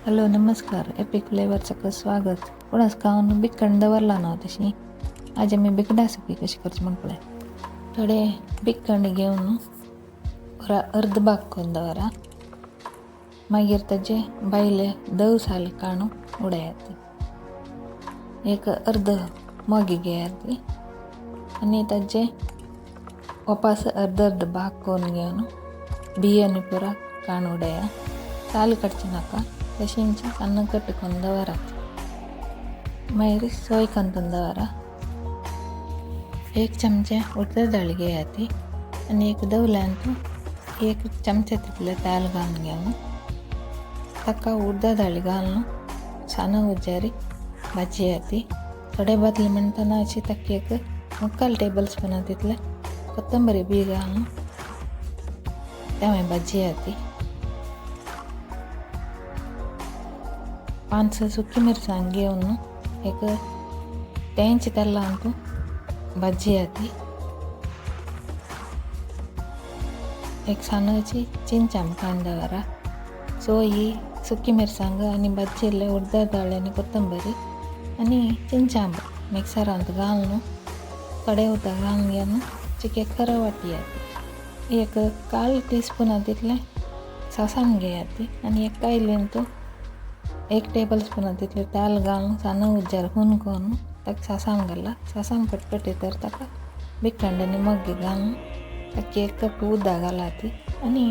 Hello नमस्कार, epic फ्लेवरचं स्वागत. कोणास खावन बिकण दवरला ना तशी आज आमी बिकडां सुकी कशी करची म्हण पळय. थोडे बिकण घेवन अर्द भाग करून दवरा, मागीर ताजे भायले धव साल काडून उडयात. एक अर्द मोगी घेयात आनी ताजे वापस अर्द अर्द भाग करून घेवन बियांनी पुरा काडून उडया. साल काडचे नाका, तशेंच सान्न कट करून दवरात. मागीर सोय कंतून दवरा. एक चमचे उडद दाळ घेयात आनी एक दवल्यांत एक चमचे तितले तेल घालून घेवन ताका उडद दाळ घालून सान्न उज्यार भाजयात. थोडे भाजले म्हणटना अशी ताका एक मुक्काल टेबल स्पुना तितले कोथंबरी बी घालून ते मागीर भाजयात. 5 सुकी मिरसांग घेवन एक तेंच तेलांत भाजयात. एक सानची चिंचाम काडून दवरा. सोय, सुकी मिरसांग आनी भाजिल्ले उडद दाळ आनी कोथंबरी आनी चिंचांब मिक्सरांत घालून थोडे उदक घालून घेवन चिके खरो वाटयात. एक काल टी स्पुना तितलें सासाण घेयात आनी एक कायलींत एक टेबल स्पुना तितलें तेल घालून सान्न उज्यार हून करून ताका सासाण घाला. सासाण कटकटी तर ताका बिकंड आनी मग्गी घालून ताका एक कप उदक घालात आनी